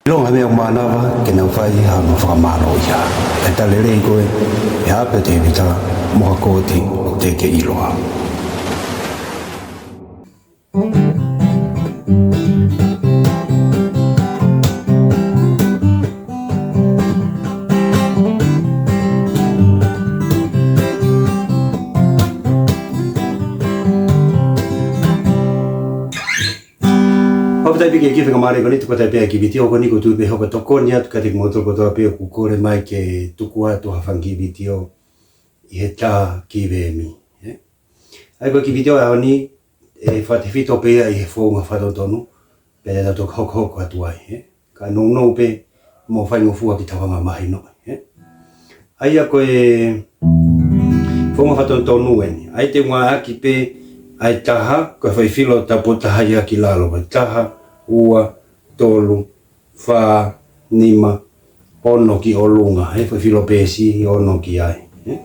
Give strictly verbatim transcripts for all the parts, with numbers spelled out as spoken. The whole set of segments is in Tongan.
ʻIlonga ha meʻa ʻoku mānava ke nau fai hano fakamālōʻia. ʻE talitali lelei koe ʻe Haʻape Tēvita mo ha kooti ʻoku teʻeki ke ʻiloa. Fakafetaʻi pē ki he faingamālie ko eni, tuku atu pē ki he vitiō ko eni, ʻoku ou tui pē ʻe hoko ʻo tokoni atu kiate kimoutolu kotoa pē ʻoku kole mai ke tuku atu ha fanga kiʻi vitiō ʻi he tā ki he veemi, ē? ʻA ia ko e kiʻi vitiō ʻo e ʻaho ni, ʻe fakatefito pē ia ʻi he founga fakatonutonu, pea te tau toki hokohoko atu ai, ē? Ka nounou pē mo faingofua ke tau hanga ʻo mahinoʻi, ē? ʻA ia ko e founga fakatonutonu eni. ʻA ia te u ngāueʻaki pē ʻa e taha, ko e foʻi filo taupotu taha ia ki lalo, ko e taha, ua, tolu, fā, nima, ono ki ʻolunga, ē, foʻi filo peesi ono ki ai, ē.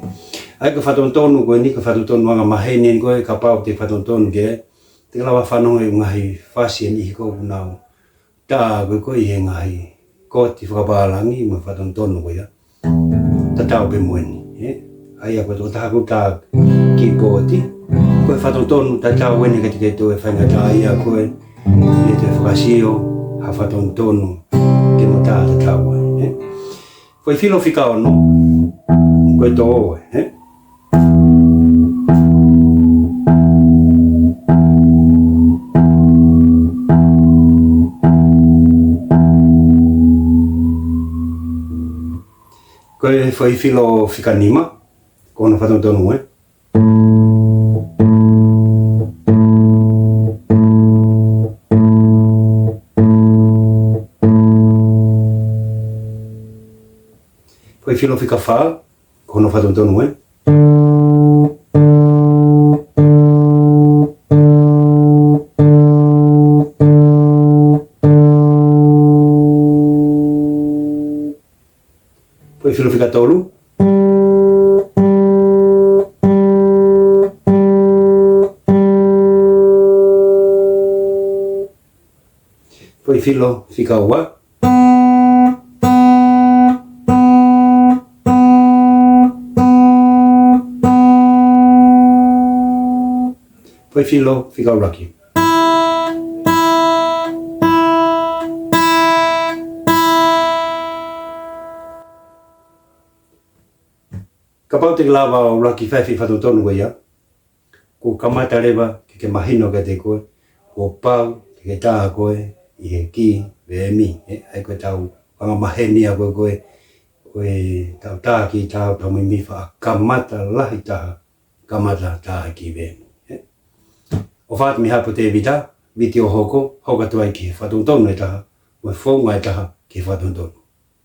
ʻA ia ko e fakatonutonu ko eni, ko e fakatonutonu angamaheni eni ko ē, kapau te ke fakatonutonu ki ai, te ke lava fanongo ʻi he ngaahi fasi ʻe niʻihi ko ē ʻoku nau tā ko ē ko ē ʻi he ngaahi kooti fakapālangi mo e fakatonutonu ko ia. Tatau pē mo eni, ē? ʻA ia ko e tokotaha ʻoku tā ki he kooti, ko e fakatonutonu tatau eni kiate kitautolu ʻe faingataʻaʻia ko ē, ʻe toe fakasio ha fakatonutonu ke mo tā tatau ai, ē? Foʻi filo fika ono, ko e tō ē, ē? Ko e foʻi filo fika nima, ko hono fakatonutonu, ē? Foʻi filo fika fā, ko hono fakatonutonu, ē? Foʻi filo fika tolu. Foʻi filo fika ua. Foʻi filo fika ʻuluaki. Kapau te ke lava ʻo ʻuluaki fai e fakatonutonu ko ia, kuo kamata leva ke ke mahino kiate koe, kuo pau ke ke tā koe ʻi he kī veemi, ē, ʻa ia ko ʻetau angamaheni ʻa ko ē ko ē, ko ʻetau tā kī, tā, tau meimei fakakamata lahi taha, kamata tā kī veemi, ē. ʻOfa atu mei Haʻape Tēvita, vitiō hoko, hoko atu ai ki he fakatonutonu ʻe taha, mo e founga ʻe taha ki he fakatonutonu.